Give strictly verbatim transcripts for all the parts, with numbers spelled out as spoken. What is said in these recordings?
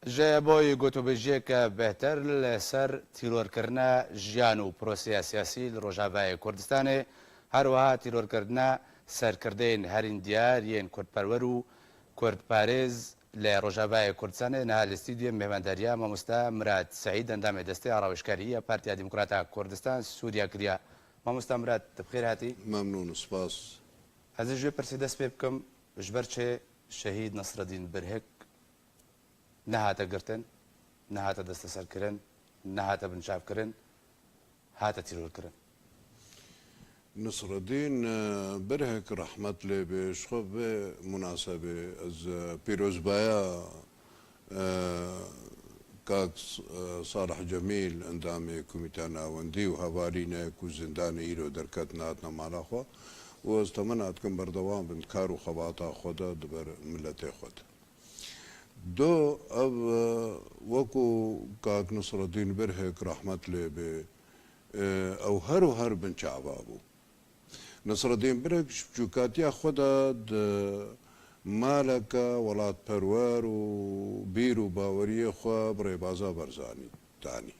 Ji bo yê gotûbêjiyeke bêhtir li ser tîrorkirina jiyan û proseya siyasî li Rojavayê Kurdistanê, her wiha tîrorkirina serkirdeyên herîn diyar yên kurdperwer û kurdparêz li Rojavayê Kurdistanê niha li stûdyoyê mêvandariya mamoste Mirad Seîd, endamê Destê ya Rawêjkarî ya Partiya Demokrata Kurdistan, Sûriya kiriye. Mamoste Mirad, tu bi xêr hatî. Memnûn û spas. Ez ê ji wê pirsê dest pê bikim, ji ber çi şehîd Nesreddîn Birhik nehate girtin, nehate desteserkirin, nehate binçavkirin, hate tîrorkirin? Nisreddîn, e, Birhik rehmet lê be, ji xwe vê munasebê ez, e, pîrozbaya, e, kak S-, e, Salih Cemîl, endamê Komîteya Navendî û hevalî ne ku zindanê îro derketin hatine mala xwe û ez temena dikim berdewam bin kar û xebata xwe de di ber miletê xwe de. Do ev, e, wekû kak Nisreddîn Birhik rehmet lê be, e, ew her û her binçava bû. Nisreddîn Birhik ji biçûkatiya xwe de di maleke welatperwer û bîr û baweriyê xwe bi rêbaza Barzanî danî.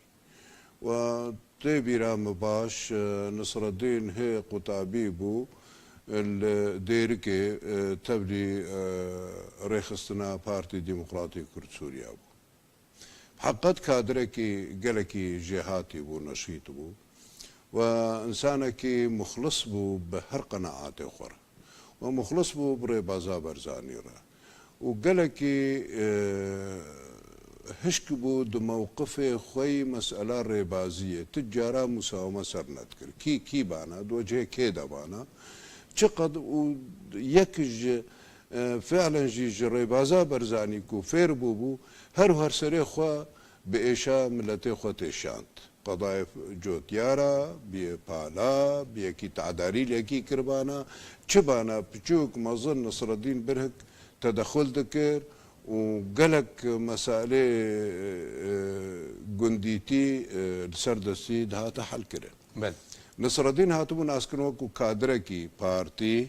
Wa tê bîra min baş, e, Nisreddîn hê qutabî bû, e, li Dêrikê, e, tevlî, e, rêxistina Partî Demokratîk Kurd Sûriya bû. Heqet kadirekî gelekî jêhatî bû, neşît bû. Wa insanekî muxlis bû bi her qenaatê xwe re. Wa muxlis bû bi rêbaza Barzanî re. Û gelekî, e, hişk bû di mewqifê xwe yî mesela rêbaziyê. Tu cara musaweme ser nedikir. Kî, kî bana, di wecihê kê de bana. Çiqed û yek ji, e, fiilen jî ji rêbaza Barzanî ku fêr bûbû, her û her serê xwe bi êşa miletê xwe têşand. Qedayê cotiyara, biyê pala, biyekî tedarî li yekî kiribana, çi bana piçûk mezin Nisreddîn Birhik tedexul dikir û gelek meselê, e, gundîtî, e, li ser destî dihate helkirin. Belê. Nisreddîn hatibû naskirin wekû kadirekî partî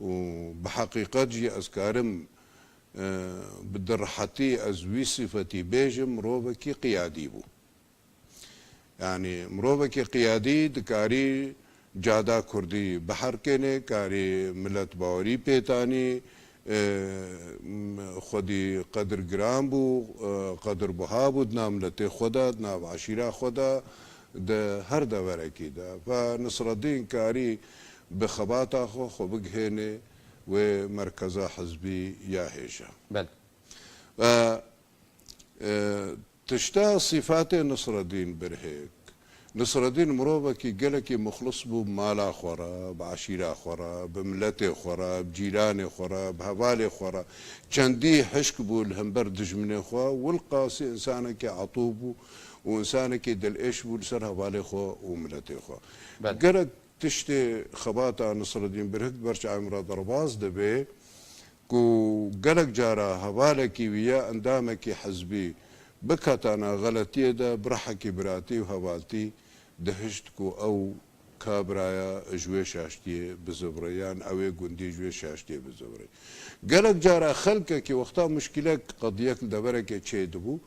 û bi heqîqet jî ez karim, e, bi direhetî ez wî sifetî bêjim, mirovekî qiyadî bû. Yanî mirovekî qiyadî dikarî cada kurdî biherkênê, karî milet bawerî pêtanî, e, m-, xwedî qedir giran bû, e, qedir buha bû di nav miletê xwe de, di nav eşîra xwe de, di her deverekî de. Ve Nisreddîn karî bi xebata xwe xwe bigihênê wê merkeza hizbî ya hêja. Belê. Ve E, tişta sîfatê Nisreddîn Birhêk. Nisreddîn mirovekî gelekî muxlis bû bi mala xwe re, bi eşîra xwe re, bi miletê xwe re, bi cîranê xwe re, bi hevalê xwe re. Çendî hişk bû li hember dijminê xwe, wilqasî însanekî etûf bû û însanekî dilêş bû li ser hevalê xwe û miletê xwe. Belê. Gerek tiştê xebata Nisreddîn Birhik ber çavê min re derbas dibe ku gelek cara hevalekî wî ya endamekî hizbî biketana xeletiyê de bi rehekî biratî û hevaltî dihişt ku ew ka biraya ji wê şaştiyê bizivire yan ew ê gundî ji wê şaştiyê bizivire. Gelek cara xelkekî wexta muşkîlek, qediyek li deverekê çêdibû,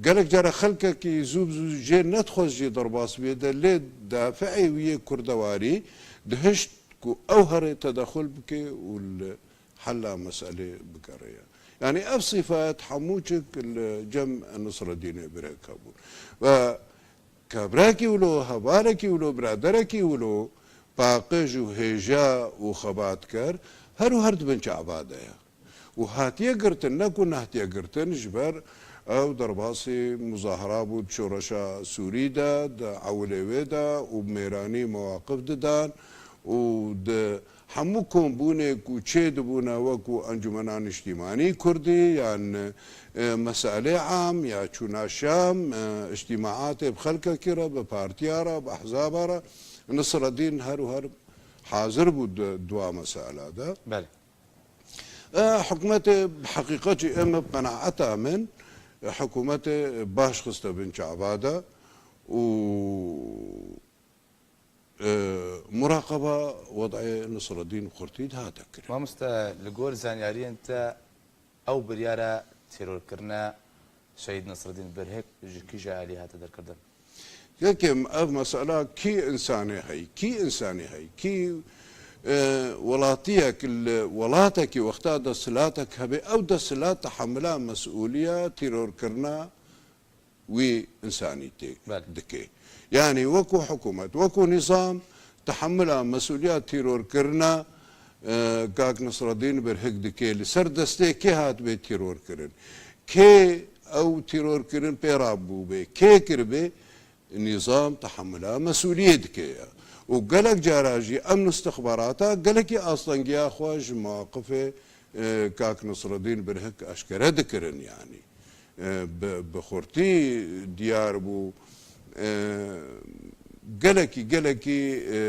gelek cara xelkekî zû bi zû jê nedixwest jê derbas bê de lê dafi'ê wî yê kurdewarî dihişt ku ew herê tedexul bike û li hela meselê bigere ye. Yanî ev sifat hemû çik li cem Nisreddînê Birhek hebûn. Ve kabrekî wilo, hevalekî wilo, biraderekî wilo paqij û hêja û xebatker her û her di bin çava de ye. Û hatiye girtin, ne ku nehatiye girtin, ji ber ew derbasî muzahara bû di şoreşa Sûrî de, di ewilê wê de û bi mêranî mewaqif didan û di hemû kombûnê ku çêdibûne wekû Encûmena Niştîmanî Kurdî yan, e, meselê am ya çûna Şam, e, îctîmaatê bi xelkekî re, bi partiya re, bi ehzaba re, Nisreddîn her û her hazir bû di, di wa mesela de. Belê. E, hikûmetê bi heqîqet jî em bi qenaeta min, e, hikûmetê baş xiste bin çava de û, e, muraqeba wed'ê Nisreddîn xurtî dihate kirin. Mamoste, li gor zanyariyên te ew biryara têrorkirina Şehîd Nesreddîn Birhik ji kîja alî hate derkirdin? Yekem ev mesela kî insanê hey, kî insanê hey, kî e, welatiyek li welatekî wexta desthilatek hebe, ew desthilat tehemila mesûliya tîrorkirina wî insanî tê Belê. dike. Yanî wekû hikûmet, wekû nîzam tehemila mesûliya tîrorkirina e, kak Nisredîn Birhik dike. Li ser destê kê hatibê tîrorkirin? Kê ew tîrorkirin pê rabûbê? Kê kiribê? Nîzam tehemila mesûliyê dike ye. Û gelek cara jî em istixbarata gelekî astengiya xwe ji mewaqifê e, kak Nisredîn Birhik eşkere dikirin, yanî e, bi, bi xurtî diyar bû. E, gelekî, gelekî e,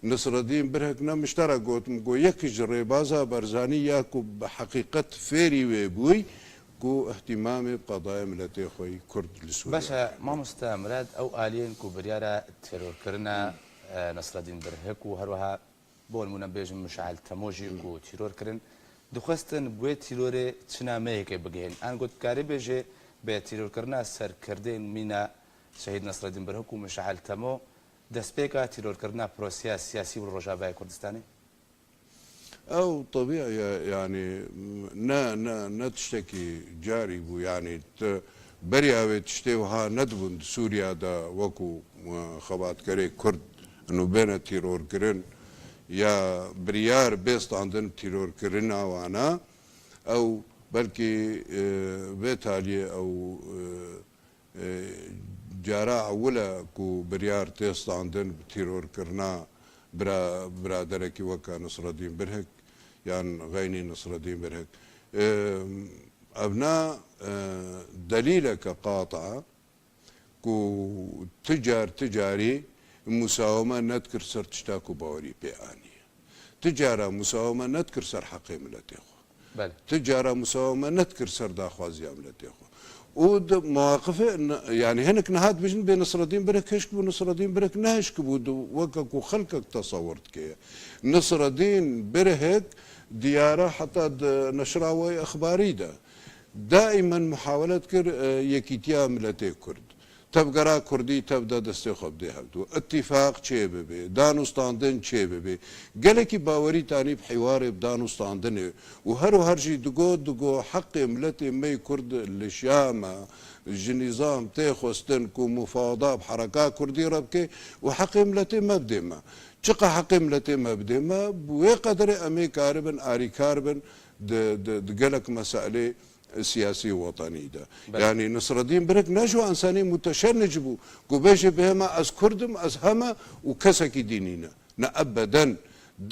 Nisredîn Birhik ne min ji te re got, min got yek ji rêbaza Barzanî ya ku bi heqîqet fêrî wê bûy, ku îhtîmamê qadaya miletê xwe yî Kurd li Sûriye. Baş e, mamoste Mirad, ew aliyên ku biryara terorkirina e, Nesreddîn Birhik û herweha bo nimûne bêjim Mişal Temo jî ku tîror kirin, dixwestin bi wê tîrorê çi nameyekê bigihên? An got, dikarî bêjê bi tîrorkirina serkirdên mîna Şehîd Nesreddîn Birhik û Mişal Temo destpêka tîrorkirina proseya siyasî bû li Rojavayê Kurdistanê? Ew tebî ye, yanî ne, ne, ne tiştekî carî bû, yanî tu beriya wê tiştê wiha nedibûn di Sûriya de wekû e, xebatkerê Kurd û bêne tîrorkirin ya biryar bê standin tîrorkirina wana, ew belkî e, vê taliyê ew e, e, cara ewil e ku biryar tê standin bi tîrorkirina bira, biraderekî weke Nisredîn Birhik yan xeynî Nisredîn Birhik. E, evna e, delîleke qata ku ti car ti carî musaweme nedikir ser tişta ku bawerî pê aniye. Ti cara musaweme nedikir ser heqê miletê xwe. Belê. Ti cara musaweme nedikir ser daxwaziya miletê xwe. Û di mewaqifê, yanî hinek niha dibêjin bê Nisredîn Birhik hişk bû, Nisredîn Birhik nehişk bû, di, weke ku xelkek tesewir dike ye. Nisredîn Birhik diyare heta di neşira wê exbarî de. Daîmen muhawele dikir e, yekîtiya miletê Kurd. Tevgera Kurdî tev de destê xwe bidê hevdû. Îtîfaq çê bibe, danûstandin çê bibe. Gelekî bawerî tanî bi hîwarê bi danûstandinê û her û her jî digot, digot heqê miletê me yê Kurd li Şam e, ji nîzam tê xwestin ku mufawada bi hereka Kurdî re bike û heqê miletê me bidê me. Çiqa heqê miletê me bidê me, bi wê qederê em ê karibin, arîkar bin di, di, di gelek meselê siyasî wetenî de. Belê. Yanî Nisredîn Birhik ne ji wan insanê muteşennic bû ku bêje bihema ez Kurd im, ez heme û kesekî dî nîne. Ne ebeden.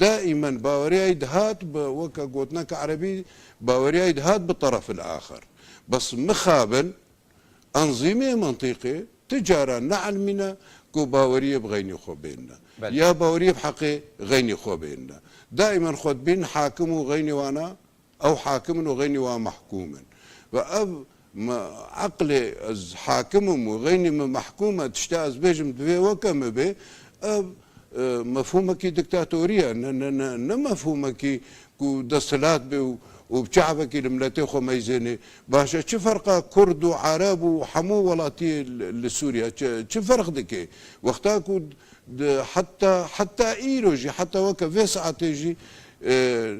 Daîmen baweriyayî dihat bi, weke gotineke erebî, baweriyayî dihat bi terefil axir. Bes mixabin, enzîmê mintîqê ti cara neelmîne ku baweriyê bi xeynî xwe bênine. Belê. Ya baweriyê bi heqê xeynî xwe bênine. Daîmen xwe dibînin hakim û xeynî wana ew hakim in û xeynî wan mehkûm in. Ve ev me, eqlê ez hakim im û xeynî min mehkûm e, tişta ez bêjim divê weke min bê, ev e, mefhûmekî diktatorî ye, ne, ne, ne, ne mefhûmekî ku desthilat bê û, û bi çavekî li miletê xwe meyzênê. Baş e, çi ferqa Kurd û Ereb û hemû welatiyê li, li Sûriye, çi, çi ferq dike? Wexta ku di, heta, heta îro jî, heta weke vê saetê jî, e,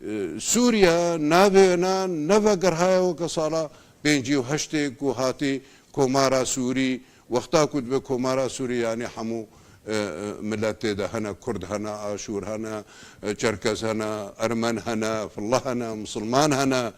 E, Sûriye navê wêna ne vegerhaye weke sala pêncî û heştê ku hatî Komara Sûrî, wexta ku dibe Komara Sûrî, yanî hemû, e, e, miletê de hene, Kurd hene, Aşûr hene, e, Çerkez hene, Ermen hene, Fillah hene, Misilman hene.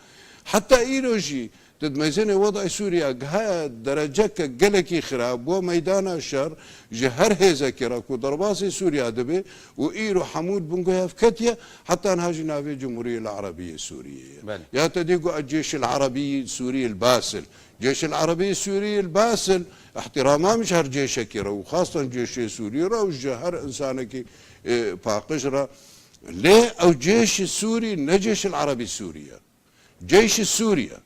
Heta îro jî Tu dimeyzênê wedayê Sûriye gihaye dereceke gelekî xirab, bû meydana şer ji her hêzekê re ku derbasî Sûriye dibe û îro hemû li bin guh hev ketiye, heta niha jî navê Cumhuriyê Erebiyê Sûriyê ye. Belê. Ya te dî got, Cêşil Erebî Sûrî el Basil. Cêşil Erebî Sûrî el Basil, ihtirama min ji her cêşekî re û xastan cêşê Sûrî re û ji her insanekî, e, paqij re. Lê ew cêşê Sûrî ne Cêşil Erebî Sûrî ye. Ceyşî Sûriye.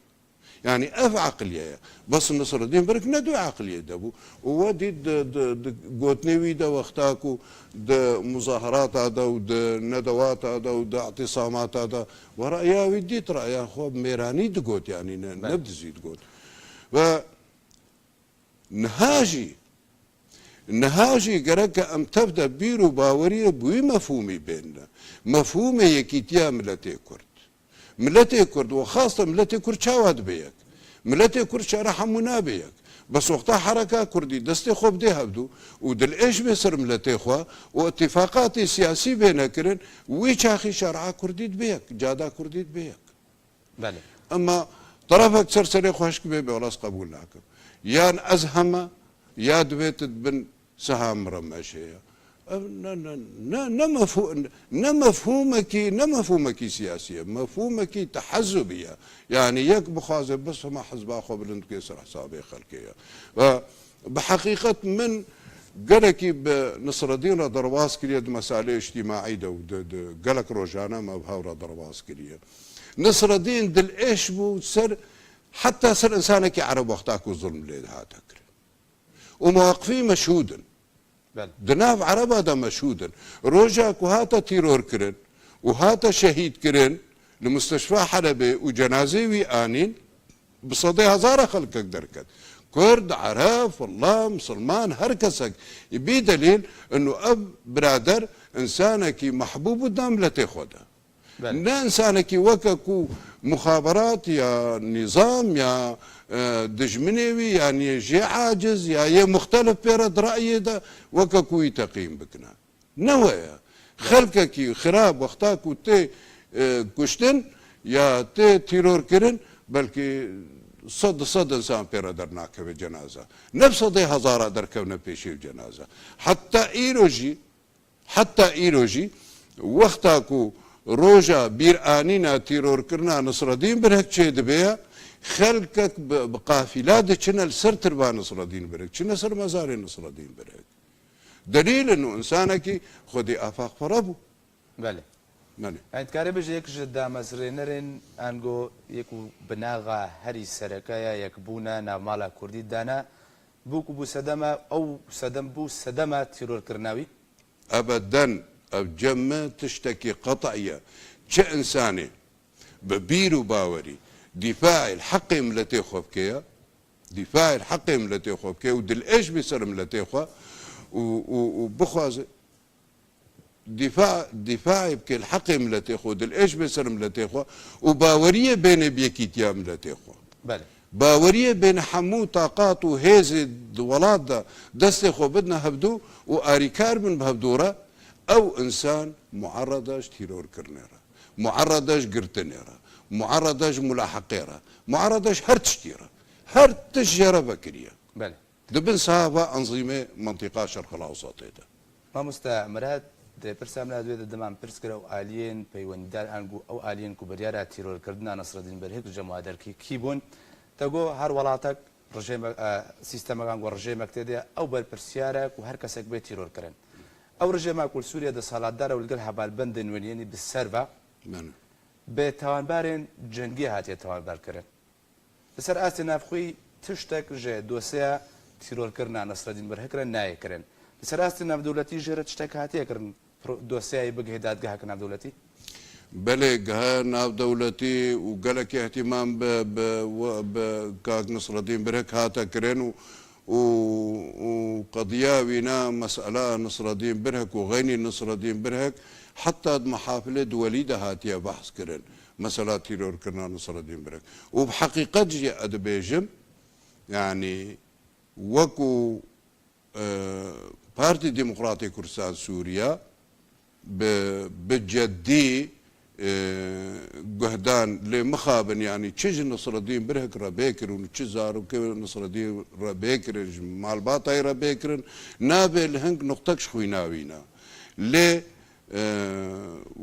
Yanî ev eqiliye ye. Bes Nisredîn Birk ne di wê eqiliyê de bû. Û we dît di, di, di gotinê wî de wexta ku di muzaherata de û di nedewata de û di îtîsamata de we reya wî dît, reya xwe bi mêranî digot, yanî ne, Belê. ne bi dizî digot. Ve niha jî, niha jî gereke em tev de bîr û baweriyê bi wî mefhûmî bênine. Mefhûmê yekîtiya miletê Kurd. Miletê Kurd û xaste miletê Kurd çawa dibe yek? Miletê Kurd şera hemû nabe yek. Bes wexta hereka Kurdî destê xwe bidê hevdû û dilêş bê ser miletê xwe û îtîfaqatê siyasî bêne kirin, wî çaxî şera Kurdî dibe yek, cada Kurdî dibe yek. Belê. Ema terefek ser serê xwe hişk bê, bê wela ez qebûl nakim. Yan ez heme, ya divê tu di bin siha min re meşe ye. Ev ne, ne, ne, ne mefhû-, ne mefhûmekî, ne mefhûmekî siyasî ye. Mefhûmekî tehezubî ye. Yanî yek bixwaze bes hema hizba xwe bilind bike ser hesabê xelkê ye. Ve bi heqîqet min gelekî bi Nisredîn re derbas kiriye di meseleyê îctîmaî de û di, di gelek rojane me bi hev re derbas kiriye. Nisredîn dilêş bû ser, heta ser însanekî Ereb wexta ku zulm lê dihate kirin. Û muwaqifî meşhûd in. Belê. Di nav Ereba de meşhûd in. Roja ku hate tîror kirin û hate şehîd kirin li Musteşfa Helebê û cenazeyê wî anîn, bi sedê hezara xelkek derket. Kurd, Ereb, Filla, Misilman, her kesek. Bî delîl, inu ev birader însanekî mehbûb û da miletê xwe de. Belê. Ne însanekî weke ku muxaberat ya nîzam ya, e, dijminê wî, yanî jê aciz ya yê muxtelif pê re di reyê de weke ku wî teqîm bikine. Ne we ye. Xelkekî xirab wexta ku tê, e, kuştin ya tê tîror kirin, belkî sed, sed însan pê re dernakeve cenaza. Ne bi sedê hezara derkevne pêşî cenaza. Heta îro jî Heta îro jî wexta ku roja bîranîna tîrorkirina Nisredîn Birhek çêdibe ye, xelkek bi, bi qafîla diçine li ser tirba Nisredîn Birhek, çine ser mezarê Nisredîn Birhek. Delîl in û însanekî xwedî afaqpere bû. Belê. Belê. Yani dikarê bêje yek ji damezrênerên ango yek û binaxa herî sereke ya yekbûna navmala Kurdî dane bû ku bû sedema, ew sedem bû sedema tîrorkirina wî. Ebeden ev cem me tiştekî qet'î ye. Çi însanê bi bîr û bawerî dîfaê li heqê miletê xwe bike ye, dîfaê li heqê miletê xwe bike û dilêş bê ser miletê xwe û, û, û bixwaze dîfa, dîfaê bike li heqê miletê xwe, dilêş bê ser miletê xwe û baweriyê bêne bi yekîtiya miletê xwe. Belê. Baweriyê bêne hemû taqat û hêzê di welat de destê xwe bidine hevdû û arîkar bin bi hevdû re, ew însan muerrede ji tîrorkirinê re, muerrede ji girtinê re, muerrede ji mulaheqê re, muerrede ji her tiştî re, her tişt jê re vekiriye. Belê. Di bin siha va enzîmê mentîqa Şerqil Ewsetê de. Mamoste Mirat, di pirsa min a divê di diman pirs kir, ew aliyên peywendîdar ango ew aliyên ku biryara tîrorkirina Nesreddîn Birhik ji cem wa derkî kî bûn? Te got her welatek rejêmek, e, sîstemek ango rejêmek tê de ye, ew berpirsiyar e ku her kesek bê tîrorkirin. Ew rejêma ku li Sûriye desthilatdar e û li gel hevalbendên wê yên bi ser ve, Bene. bi tawanbarên cengî hatiye tawanbarkirin. Li ser astê navxwî tiştek ji dosyeya tîrorkirina Nesreddîn Birhik re nayê kirin. Li ser astê navdewletî jê re tiştek hatiye kirin, pro-, dosyayê bigihê dadgeha navdewletî? Belê, giha navdewletî û gelekî îhtîmam bi, bi, bi kak Nesreddîn Birhik hate kirin û, û, û qediya wîna, mesela Nesreddîn Birhik û xeynî Nesreddîn Birhik heta di mehafilê duwelî de hatiye behs kirin. Mesela tîrorkirina Nisredîn Birek. Û bi heqîqet jî ez dibêjim, yanî wekû, e, Partî Demokratê Kurdistan Sûriye bi, bi ceddî, e, guhdan lê mixabin, yanî çi ji Nisredîn Birek re bê kirin û çi zarokê Nisredîn re bê kirin, ji malbatayê re bê kirin, nabê li hing nuqtek ji xwîna wî ne. Lê, e,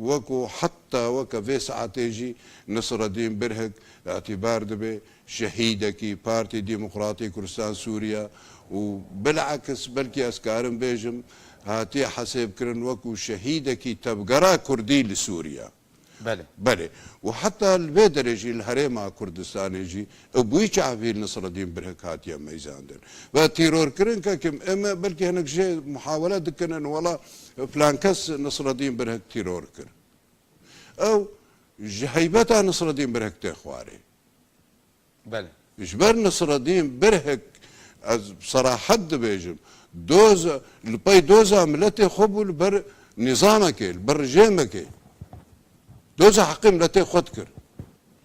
wekû heta weke vê saetê jî Nisredîn Birhik îtîbar dibe şehîdekî Partî Demokratî Kurdistan Sûriye û bilakis belkî ez karim bêjim hatiye hesêbkirin wekû şehîdekî tevgera Kurdî li Sûriye. Belê. Belê. Û heta li vê derê jî li Herêma Kurdistanê jî bi wî çavî Nisredîn Birhik hatiye meyzandin. Ve tîrorkirin kekim, em belkî hinek jê muhawele dikinin, wela filan kes Nisredîn Birhik tîror kir. Ew ji heybeta Nisredîn Birhik tê xwarê. Belê. Ji ber Nisredîn Birhik, ez bi serahet dibêjim, doza, li pey doza miletê xwe bû li ber nîzamekê, li ber rejêmekê. Doza heqê miletê xwe dikir.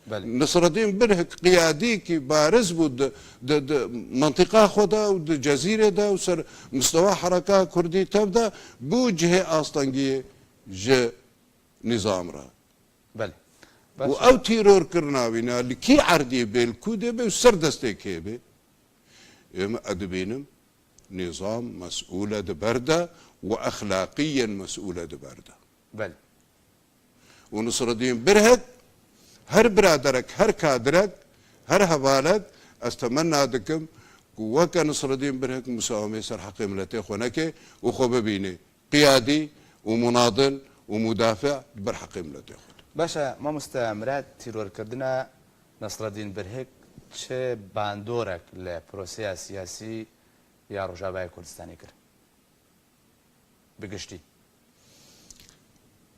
Belê. Nisredîn Birhik qiyadîkî bariz bû di, di, di mentiqa xwe de û di Cezîrê de û ser mistewa hereka kurdî tev de bû cihê astengiyê ji nîzam re. Belê. Û ew tîrorkirina wî ne li kî erdî bê, li ku dê bê û ser destê kê bê? Ême ez dibînim nîzam mesûl e di ber de û exlaqiyen mesûl e di ber de. Belê. Û Nisredîn Birhik, her biraderek, her kadirek, her hevalek, ez temenna dikim ku weke Nisredîn Birhik musawemê ser heqê miletê xwe neke û xwe bibîne qiyadî û munadil û mudafî di ber heqê miletê xwe de. Baş e, mamoste Mirat, tîrorkirina Nesreddîn Birhik çi bandorek li proseya siyasî ya Rojavayê Kurdistanê kir? Bi giştî.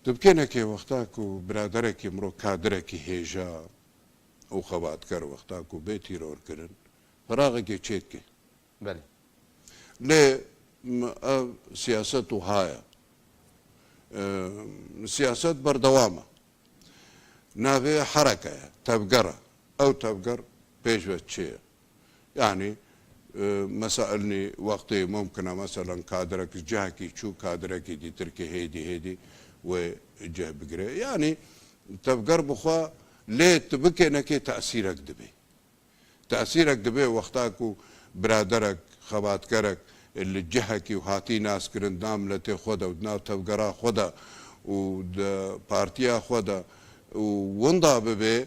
Di bikenekê wexta ku biraderekî miro kadirekî hêja û xebatker wexta ku bê tîrorkirin, feraxekê çêdike. Belê. Lê, m-, ev siyaset wiha ye. E, siyaset berdewam e. Navê hereke ye, tevger e. Ew tevger pêş ve çi ye? Yanî, e, mesailnî wextê mumkin e, meselen, kadirek ji cihekî çû, kadirekî dîtirkî hêdî hêdî wê cih bigire. Yanî, tevger bi xwe lê tu bikenekê tesîrek dibe. Tesîrek dibe wexta ku biraderek, xebatkerek li cihekî û hatî naskirin di nav miletê xwe de û di nav tevgera xwe de û di partiya xwe de û winda bibe,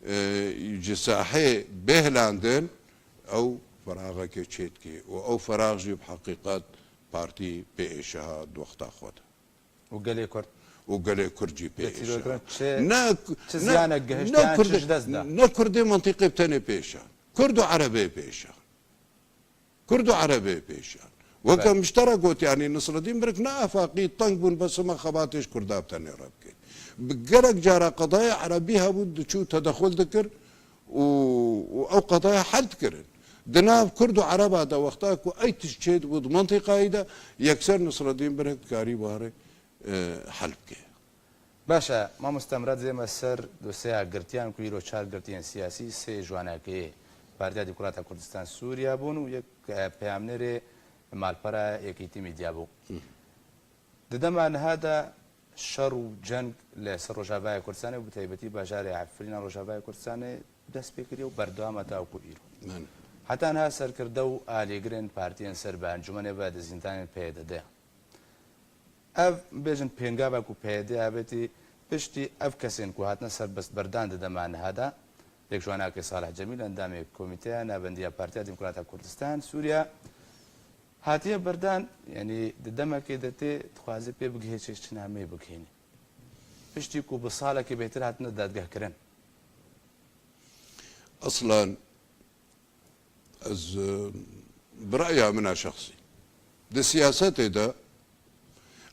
e, ji sahê bê hilandin, ew feraxekê çêdike û ew ferax jî bi heqîqet partî pê êşiha di wexta xwe de. Û gelê Kurd. Û gelê Kurd jî pê êşa. Çi, ne, çi ne, ziyanek gihiştiyan, çi ji dest da? Ne Kurdê mentiqê bi tenê pê êşan. Kurd û Erebê pê êşan. Kurd û Erebê pê êşan. Weke min ji te re got, yanî Nisredîn Birhik ne afaqî teng bûn, bes hema xebatê ji Kurda bi tenê re bike. Bi gelek cara qedaya Erebî hebû, diçû tedexul dikir û, û ew qedaya hel dikirin. Di nav Kurd û Ereba de wexta ku ey tişt çêdibû di mentiqayî de, yekser Nisredîn Birhik dikarî warê e, hel bike. Baş e, mamoste Mirat, dême ser dosyeya girtiyan ku îro çar girtiyên siyasî, sê ji wanakê Partiya Demokrata Kurdistan Sûriya bûn û yek, e, peyamnêrê malpera Yekîtî Medya bû. Hı. Di dema niha de şer û ceng li ser Rojavayê Kurdistanê û bi taybetî bajarê Efrîna Rojavayê Kurdistanê dest pê kiriye û berdewam e ta ku îro. Belê. Heta niha serkirde û alîgirên partiyên ser bi encûmenê ve di zîndanên P Y D de. Ev, bêjin, pêngava ku P Y D avêtî piştî ev kesên ku hatine serbestberdan di dema niha de, yek ji wanakê Salih Cemîl, endamê Komîteya Navendiya Partiya Demokrata Kurdistan Sûriya, hatiye berdan, yanî di demekê de tê dixwaze pê bigihê çêştinameyê bigihîne. Piştî ku bi salekê bêhtir hatine dadgehkirin. Eslan, ez, e, bi reya min a şexsî, di siyasetê de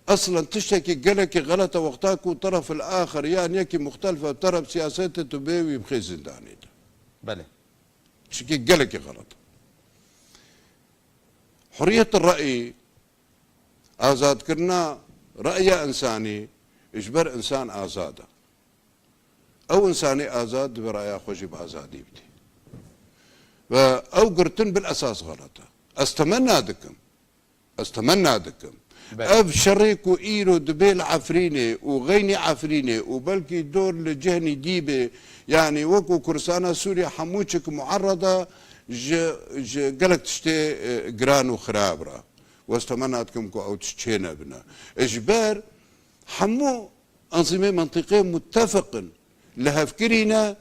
eslen tiştekî gelekî xelet e wexta ku teref el-axir yan yekî muxtelif e teref siyasetê tu bê wî bixê zîndanê de. Belê. Tiştekî gelekî xelet e. Hurriyet reyî, azadkirina reya însanî ji ber însan azad e. Ew însanê azad divê raya xwe jî bi azadî bidê. Ve ew girtin bil esas xelet e. Ez temenna dikim. Ez temenna dikim. Belê. Ev şerê ku îro dibe li Efrînê û xeynî Efrînê û belkî dor li cihnî dî be, yanî wekû Kurdistana Sûriye hemû çik muerreda ji, ji gelek tiştê, e, giran û xirab re. Wez temenna dikim ku ew tişt çênebine. Ji ber hemû enzîmê mentiqê muttefiq in li hevkirî ne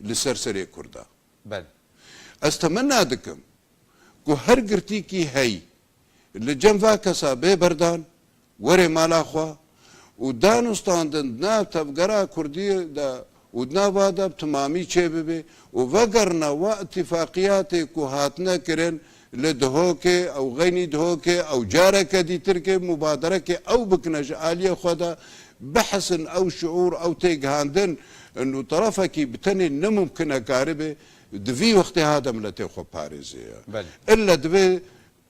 li ser serê Kurda. Belê. Ez temenna dikim ku her girtîkî hey li cem va kesa bê berdan, were mala xwe û danûstandin di nav tevgera Kurdî de û di nava de bi timamî çêbibe û vegerine wa îtîfaqiyatê ku hatine kirin li Dihokê, ew xeynî Dihokê, ew careke dîtirkê mubaderekê ew bikine ji aliyê xwe de, bihisin ew şiûr, ew têgihandin, û terefekî bi tenê ne mumkin e karibe, Di vî wextê ha de miletê xwe parêzê ye. Belê. Îlle divê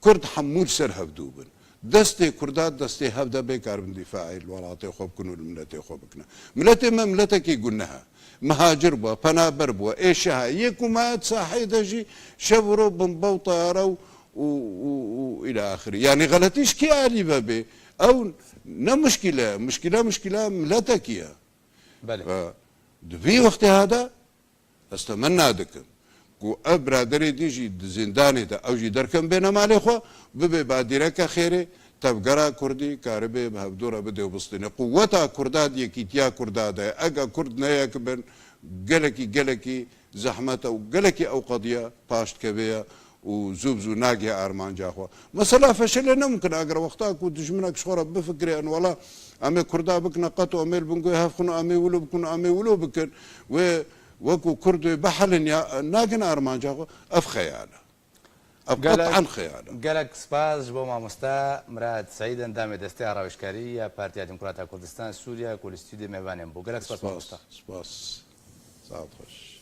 Kurd hemû li ser hevdû bin. Destê Kurda destê hev de bê karibin dîfaê li welatê xwe bikin û li miletê xwe bikine. Miletê me miletekî guneh e. Mihacir bû, penaber bû, êşe he. Yê ku maye di saheyê de jî şev û roj bombe û teyare û, û, û, û îlâ axirî. Yanî xeletî ji kê alî ve bê? Ew ne muşkîle ye. Muşkîle, muşkîleya miletekî ye. Belê. E, di vî wextê ha de ez temenna dikim ku ev biraderê dî jî di zîndanê de ew jî derkevin bêne malê xwe, bibe badîreke xêrê, tevgera Kurdî karibe bi hevdû re bidê û bistîne. Quweta Kurda di yekîtiya Kurda de ye. Ege Kurd ne yek bin, gelekî, gelekî zehmet e û gelekî ew qediye paş dikeve ye û zû bi zû nagihê armanca xwe. Mesela feşelê ne mumkin e, eger wexta ku dijminek ji xwe re bifikire, en wela em ê Kurda bikine qet û em ê li bin guhê hev xin û em ê wilo bikin û em ê wilo bikin, wê wekû Kurd wê bihelin ya nagin armanca xwe, ev xeyal e. Ev Gelek, qet'an xeyal e. Gelek spas ji bo mamoste Mirad Seîd, endamê Desteya Rawêjkarî ya Partiya Demokrata Kurdistan Sûriye ku li stûdyoyê mêvanê min bû. Gelek spas, Spas, mamoste. Spas. Saet xweş.